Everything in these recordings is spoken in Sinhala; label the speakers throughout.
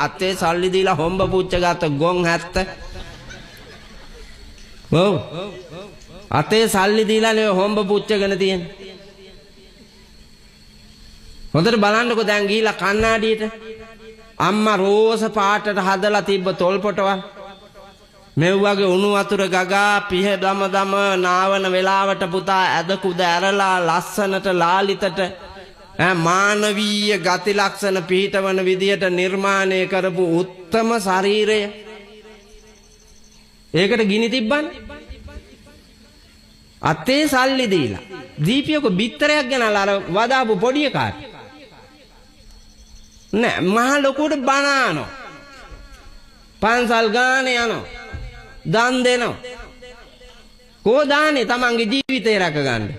Speaker 1: අතේ සල්ලි දීලා හොම්බ පුච්ච ගත්ත ගොන් හැත්ත. ඔව්. අතේ සල්ලි දීලා නේ හොම්බ පුච්චගෙන තියෙන්නේ. හොඳට බලන්නකෝ දැන් ගිහිලා කණ්ණාඩියට. අම්මා රෝස පාටට හදලා තිබ්බ තොල් පොටවල්. මෙව් වගේ උණු වතුර ගගා පිහ දම දම නාවන වෙලාවට පුතා ඇද කුද ඇරලා ලස්සනට ලාලිතට මානවීය ගති ලක්ෂණ පිහිටවන විදියට නිර්මාණය කරපු උත්තම ශරීරය. ඒකට ගිනි තිබ්බනේ. අතේ සල්ලි දීලා. දීපියක බිත්තරයක් ගෙනල්ලා අර වදාපු පොඩි එකාට. නෑ, මහ ලොකුවට බනානෝ. පන්සල් ගානේ යනවා. දන් දෙනවා. කෝ දානේ තමන්ගේ ජීවිතේ රැකගන්න?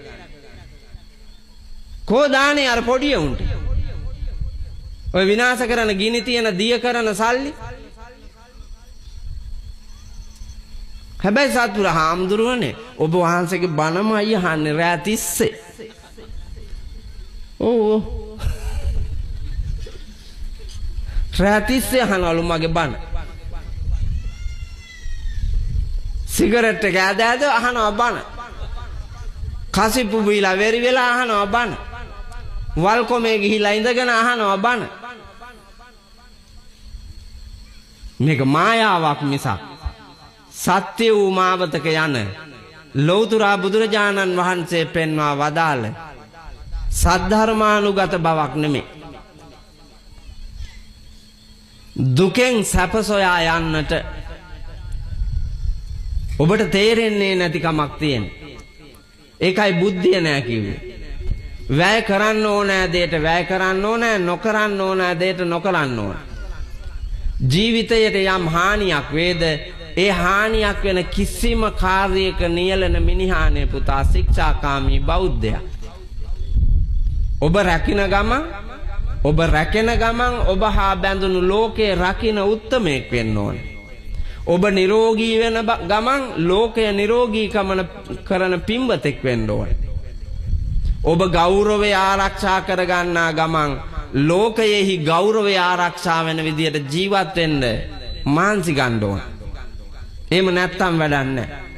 Speaker 1: කෝ දානේ අර පොඩි උන්ට? ඔය විනාශ කරන ගිනි තියන දිය කරන සල්ලි. හැබැයි සත්පුර හාමුදුරුවනේ ඔබ වහන්සේගේ බණමයි අහන්නේ රෑ තිස්සේ. ඔව් ඔව්. රෑ තිස්සේ අහනවලු මගේ බණ. සිගරට් එක ඇද ඇද අහනවා බණ. කසිප්පු බීලා වෙරි වෙලා අහනවා බණ. වල්කොමේ ගිහිලා ඉඳගෙන අහනවා බණ. මේක මායාවක් මිසක් සත්‍ය වූ මාවතක යන ලෞතර බුදුරජාණන් වහන්සේ පෙන්වා වදාළ සද්ධර්මානුගත බවක් නෙමෙයි. දුකෙන් සැප සොයා යන්නට ඔබට තේරෙන්නේ නැති කමක් තියෙන. ඒකයි බුද්ධිය නෑ කිව්වේ. වැය කරන්න ඕනෑ දෙයට වැය කරන්න ඕනෑ, නොකරන්න ඕනෑ දෙයට නොකරන්න ඕන. ජීවිතයට යම් හානියක් වේද, ඒ හානියක් වෙන කිසිම කාර්යයක නියැලෙන මිනිහානේ පුතා ශික්ෂාකාමී බෞද්ධයා. ඔබ රැකින ගමන්, ඔබ රැකෙන ගමන් ඔබ හා බැඳුණු ලෝකේ රකින්න උත්තමයෙක් වෙන්න ඕනේ. ඔබ නිරෝගී වෙන ගමන් ලෝකය නිරෝගී කරන පින්වතෙක් වෙන්න ඕනේ. ඔබ ගෞරවය ආරක්ෂා කරගන්නා ගමන් ලෝකයෙහි ගෞරවය ආරක්ෂා වෙන විදියට ජීවත් වෙන්න මහන්සි ගන්න ඕන. එහෙම නැත්තම් වැඩක් නැහැ.